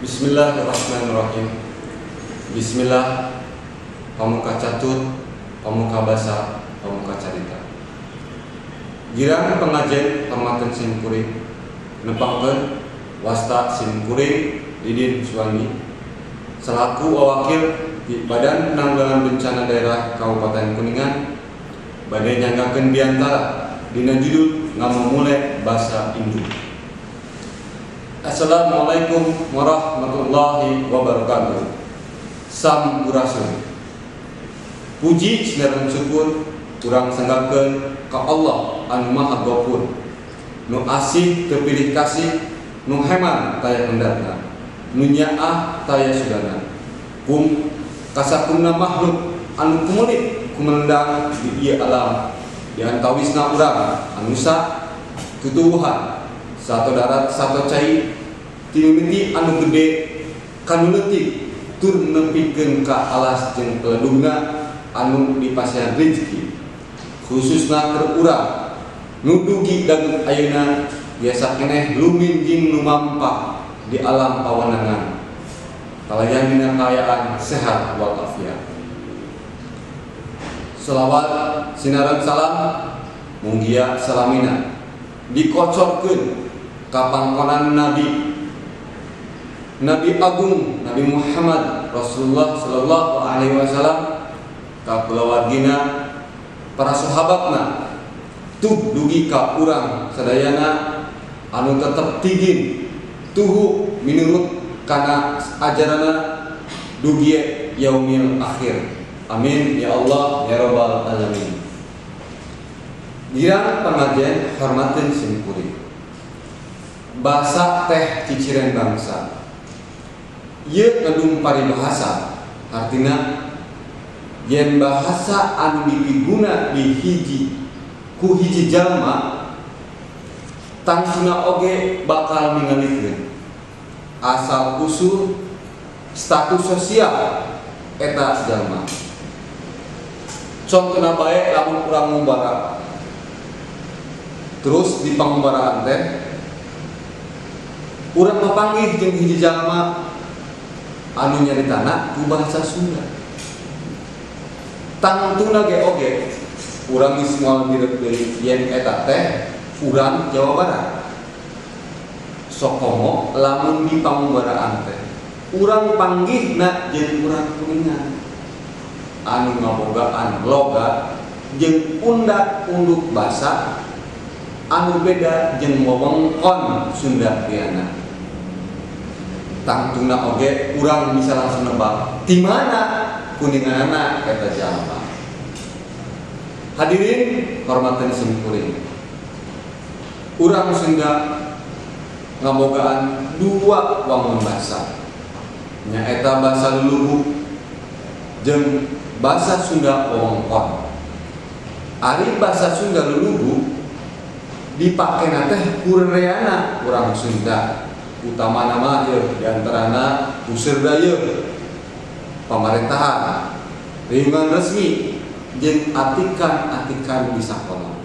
Bismillahirrahmanirrahim. Bismillah, pamuka catur, pamuka basa, pamuka carita. Girang pengajian, hormateun sim kuring. Nepangkeun, wasta sim kuring Didin Suwandi selaku wakil di Badan Penanggulangan Bencana Daerah Kabupaten Kuningan bade nyanggakeun biantara dina judul Ngamumule Basa Induk. Assalamualaikum warahmatullahi wabarakatuh. Sampurasun. Puji sinareng syukur urang sanggakeun ka Allah anu Maha Gafur, nu asih teu pilih kasih, nu heman taya hendarna, nu nyaah taya sudana. Kum kasakumna makhluk anu kumulit kumelendang di ieu alam, di antawisna urang manusa, tutuwuhan sato darat sato cai, ti mimiti anu gede ka nu leutik, tur nepikeun ka alas jeung peledugna anu dipasihan rizki, khususna keur urang nu dugi daging ayeuna biasa keneh luminjing lumampah di alam pawenangan kalayan dina kaayaan sehat walafiat. Selawat sinareng salam munggia salamina dikocorkeun ka pangkonan Nabi, Nabi Agung Nabi Muhammad Rasulullah sallallahu alaihi wasallam, ka kulawargina, para sahabatna, tuh dugi ka urang sadayana anu tetep tigin tuhu minurut kana ajaranna dugi yaumil akhir. Amin ya Allah ya rabbal alamin. Girang pengajian, hormatin sim kuring. Bahasa teh ciciren bangsa. Ieu ngandung paribahasa, artina yen bahasa anu dipiguna di hiji ku hiji jalma, tangtuna oge bakal ningalikeun asal usul status sosial eta jalma. Contohna bae, lamun urang ngumbara, terus di pangumbaraan teh urang papanggih jeung hiji jalma anu nyaritana ku bahasa Sunda, tangtuna ge oge urang geus moal mirip deui yen eta teh urang Jawa Barat. Sok komo lamun di pangumbaraan teh urang panggihna jeung urang Kuningan anu ngabogaan logat jeung undak-unduk basa anu beda jeung wewengkon Sunda liana, tangtuna oge urang bisa langsung nebak di mana kuninganana eta jalma. Hadirin, hormateun sim kuring. Urang Sunda ngabogaan dua wangun basa, nyaeta basa luluhur jeung basa Sunda wewengkon. Ari basa Sunda luluhur dipakena teh ku rereana urang Sunda, utamana mah ieu diantarana puseur ieu pamarintahan, lingkungan resmi, jeung atikan-atikan di sakola.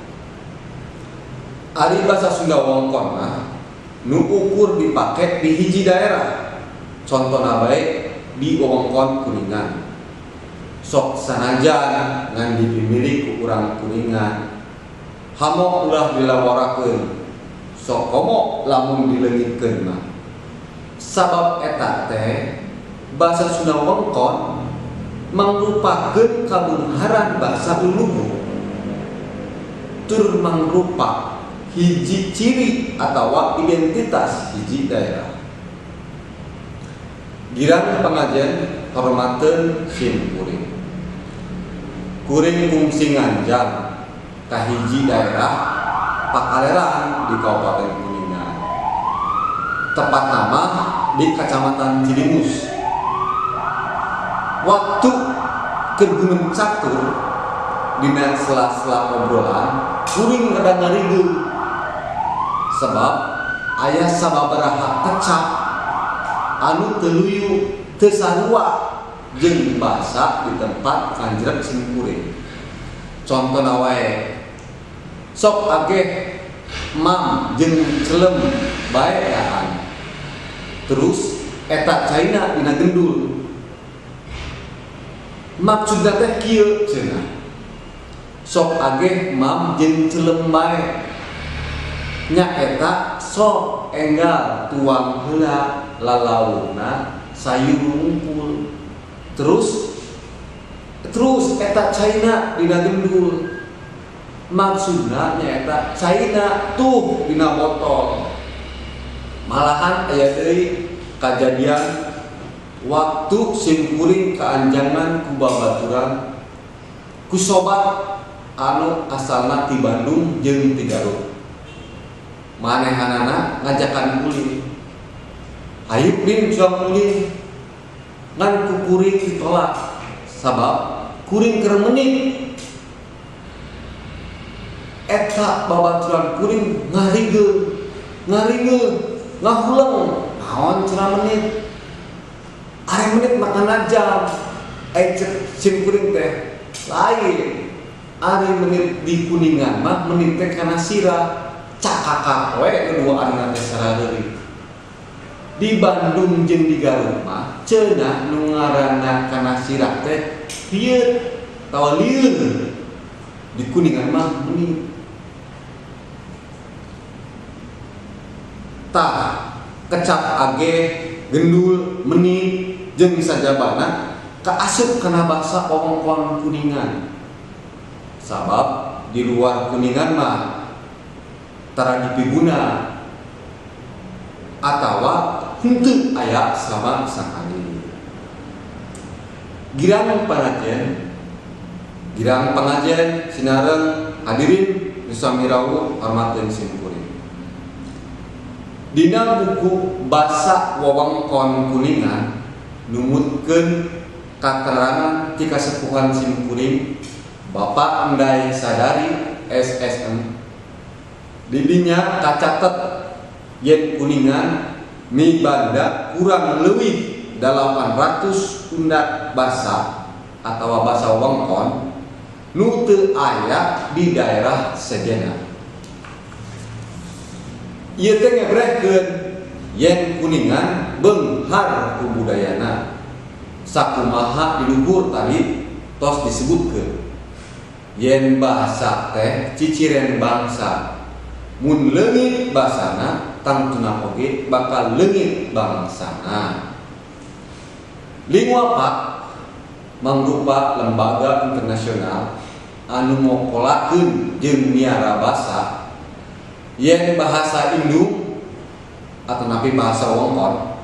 Ari basa Sunda wewengkon mah nu ukur dipake di hiji daerah, contohna bae di wewengkon Kuningan. Sok sanajan ngan dipimilih ku urang Kuningan, hamo ulah dilaworakeun, sok komo lamun dileungitkeun mah, sabab eta teh basa Sunda wewengkon mangrupakeun kabeungharan basa luluhur tur mangrupa hiji ciri atawa identitas hiji daerah. Girang pengajian, hormateun sim kuring. Kuring kungsi nganjang ka hiji daerah Pakaleran di Kabupaten Kuningan, tepatna mah di Kecamatan Cilimus. Waktu keur gunem catur, dina sela-sela obrolan kuring rada ngarigeung sebab aya sababaraha kecap anu teu luyu, teu sarua jeung basa di tempat kanjrek sim kuring. Contohna wae, sok ageh mam jeung celem bae daan. Terus Eta caina dina gendul. Maksudna teh kieu cenah. Sok ageh mam jeung celem bae. Nya eta sok enggal tuang heula lalauna sayur ngumpul. Terus terus eta caina dina gendul. Maksudna nyaeta caina tuh dina botol. Malahan aya deui kajadian waktu simkuring kaanjangan ku babaturan ku sobat anu asalna ti Bandung jeung ti Garut. Manehanana ngajakan ulin. Hayu din cuang ulin. Ngan ku kuring ditolak sabab kuring keur menit. Eta babaturan kuring ngarigeul, ngarigeul, ngahuleng, naon cenah menit. Ari menit makana jam. Cek sim kuring teh lain. Ari menit di Kuningan mah menit teh kana sirah. Cakakak we keduaan teh sarareurik. Di Bandung jeung di Garut mah cenah nu ngaranna kana sirah teh lieur atawa lieur. Di Kuningan mah menit. Tah kecap age gendul menit jeung sajabana kaasup kana basa wewengkon Kuningan. Sabab di luar Kuningan mah tara dipiguna atawa henteu aya sama sakali. Girang pangajen sinareng hadirin nu sami rawuh hormateun simkuring. Dina buku Basa Wewengkon Kuningan numutkeun katerangan ti kasepuhan simkuring Bapak Endai Sadari SSM. Didinya kacatet yen Kuningan mibanda kurang leuwih 800 undat basa atawa basa wewengkon nu teu aya di daerah sejenna. Ieu teh ngebrehkeun yen Kuningan beunghar ku budayana. Sakumaha di luhur tadi tos disebutkeun yen bahasa teh ciciren bangsa. Mun leungit basana tangtuna oge bakal leungit bangsana. Lingua Pak mangrupa lembaga internasional anu ngokolakeun jeung miara basa yen bahasa indung atau napi bahasa wewengkon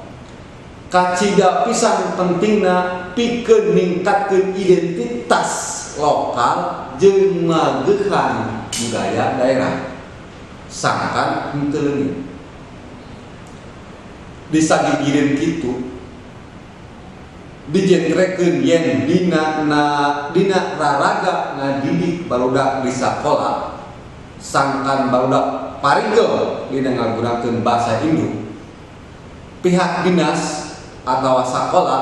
kacida pisan pentingna pikeun ningkatkeun identitas lokal jeung ngageuhan budaya daerah sangkan henteu leungit. Disagigireun kitu dijentrekeun yen dina raraga ngadidik barudak di sakola sangkan barudak parigel dina ngagunakeun bahasa indung. Pihak dinas atawa sakola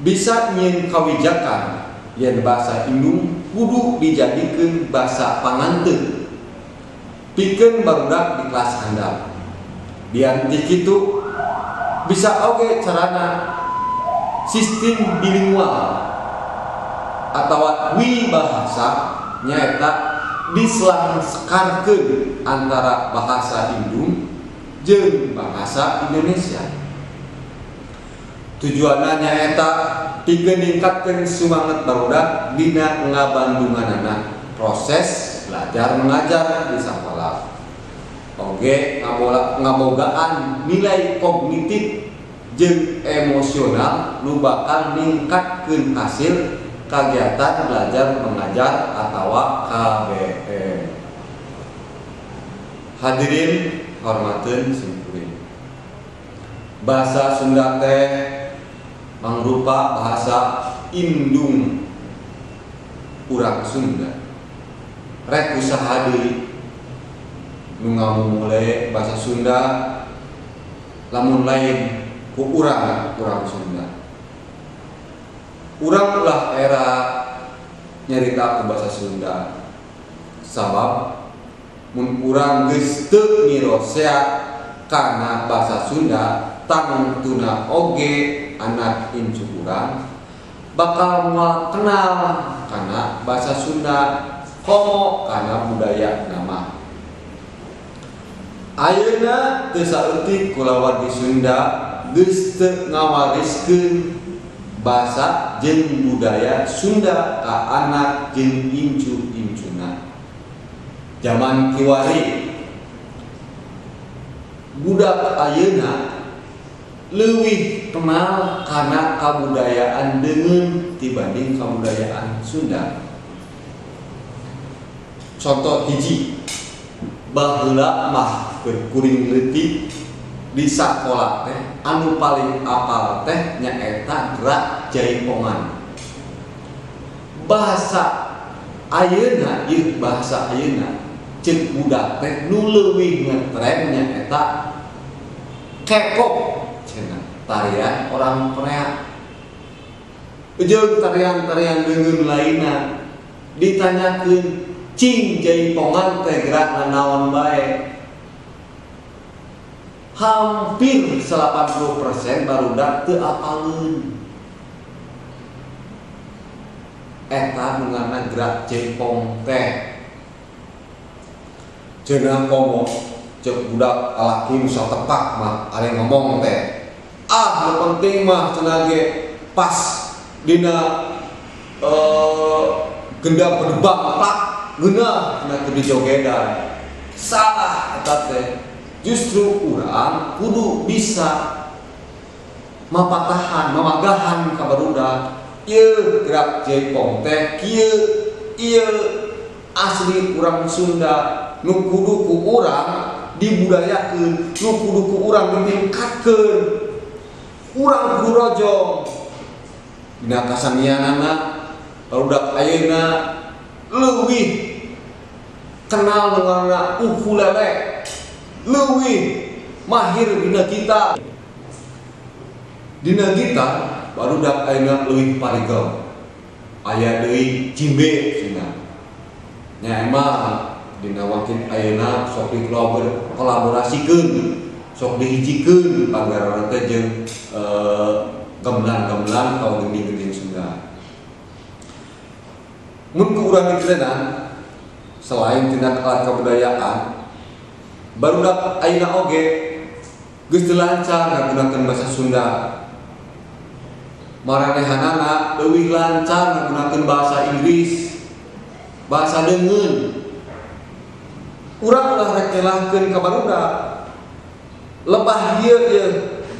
bisa nyieun kawijakan yen bahasa indung kudu dijadikeun bahasa panganteu pikeun barudak di kelas handap. Dianti kitu bisa oge carana sistem bilingual atawa dwi bahasa nyaeta diselangkarkeun antara bahasa indung jeung bahasa Indonesia. Tujuanna nyaeta pikeun ningkatkeun sumanget barudak dina ngabandunganana proses belajar mengajar di sakola. Oge ngabogaan nilai kognitif jeung emosional nu bakal ningkatkeun hasil kagiatan belajar mengajar atawa KBM. Hadirin hormateun simkuring. Bahasa Sunda teh mangrupa bahasa indung urang Sunda. Rek usaha deui nu ngamumule bahasa Sunda lamun lain ku urang Sunda. Urang ulah era nyarita ku bahasa Sunda. Sabab mun urang geus teu mirosea kana bahasa Sunda tangtuna oge anak incu urang bakal moal kenal kana bahasa Sunda komo kana budaya nama. Ayeuna teu saeutik kulawargi Sunda geus teu ngawariskeun bahasa jeung budaya Sunda ka anak jeung incu-incuna. Zaman kiwari budak ayeuna leuwih kenal kana kabudayaan deungeun dibanding kabudayaan Sunda. Contoh hiji, baheula mah keur kuring leutik di sakola teh anu paling apal teh nyaeta gerak jaipongan. Bahasa ayeuna ieu bahasa ayeuna ceuk budak teh nu leuwih ngetren nyaeta K-pop cenah, tarian orang Korea. Jeung tarian-tarian deungeun lainna ditanyakeun cing jaipongan teh gerak naon bae. Hampir 80% barudak teu apaleun. Eta nu ngaranna gerak jaipong teh. Cenah komo ceuk budak lalaki nu satepak mah ari ngomong teh. Ah, nu penting mah cenah ge pas dina gendang bedebak plak geunah cenah keur dijogedan. Salah eta teh. Justru urang kudu bisa mapatahan, mamagahan ka barudak. Ieu gerak jaipong teh kieu, ieu asli urang Sunda nu kudu ku urang dibudayakeun, nu kudu ku urang ditingkatkeun. Urang kudu rojong. Dina kasanianana barudak ayeuna leuwih kenal nu ngaranna ukulele, leuwih mahir dina gitar. Dina gitar barudak ayeuna leuwih parigau. Aya deui jimbe cenah. Nya emang dina wangkin ayeuna sok dikolaborasikeun, sok dihijikeun panggarana teh jeung gamelan-gamelan atau gending-gending Sunda. Mun ku urang ditenan selain tina alat kebudayaan, barudak ayeuna oge geus teu lancar ngagunakeun bahasa Sunda. Maranehanana leuwih lancar ngagunakeun bahasa Inggris, bahasa deungeun. Urang ulah rek nyalahkeun ka barudak. Lebah ieu ieu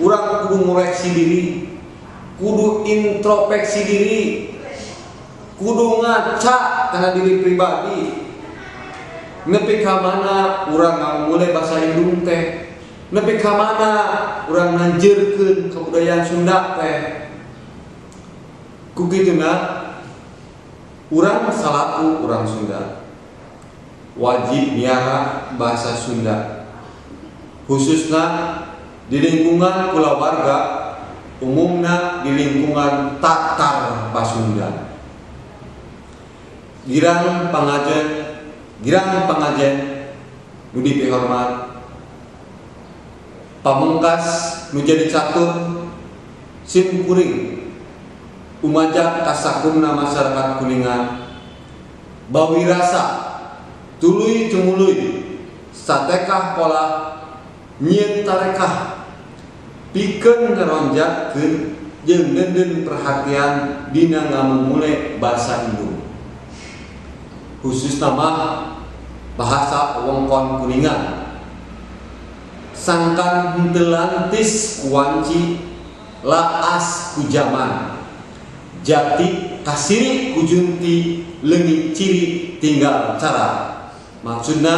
urang kudu ngoreksi diri, kudu introspeksi diri, kudu ngaca kana diri pribadi. Nepi ka mana urang ngamumule bahasa indung teh, nepi ka mana urang nanjeurkeun kebudayaan Sunda teh. Ku kituna urang salaku urang Sunda wajib miara bahasa Sunda, khususna di lingkungan kulawarga, umumna di lingkungan Tatar Pasunda. Girang pangajen, girang pangajen nu dipihormat, pamungkas nu jadi catur sim kuring umajak kasakumna masyarakat Kuningan bawirasa tuluy tumuluy satekah pola nyieun tarekah pikeun ngaronjatkeun jeung neundeun perhatian dina ngamumule basa indung, khususna mah bahasa wewengkon Kuningan. Sangkan henteu lantis ku wanci, laas ku jaman, jati kasiri ku junti, leungit ciri tinggal cara. Maksudna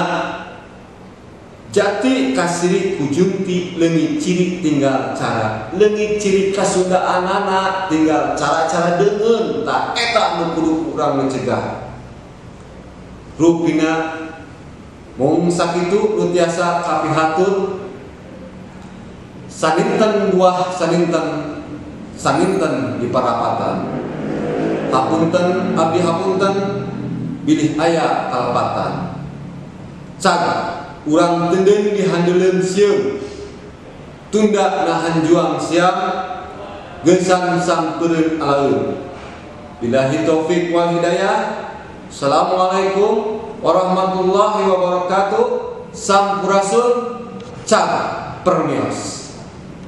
jati kasiri ku junti, leungit ciri tinggal cara. Leungit ciri kasundaanana tinggal cara-cara deungeun. Tah eta nu kudu urang mencegah. Rupina mung sakitu nu tiasa kapihatur. Saninten buah saninten, saninten di parapatan. Hapunten abdi hapunten, bilih aya kalepatan. Cag urang teudeun di handeuleun sieun. Tunda nahan juang siang, geusan sampeureun alaeun. Billahi taufik wal hidayah. Assalamualaikum warahmatullahi wabarakatuh. Sampurasun, cap permios.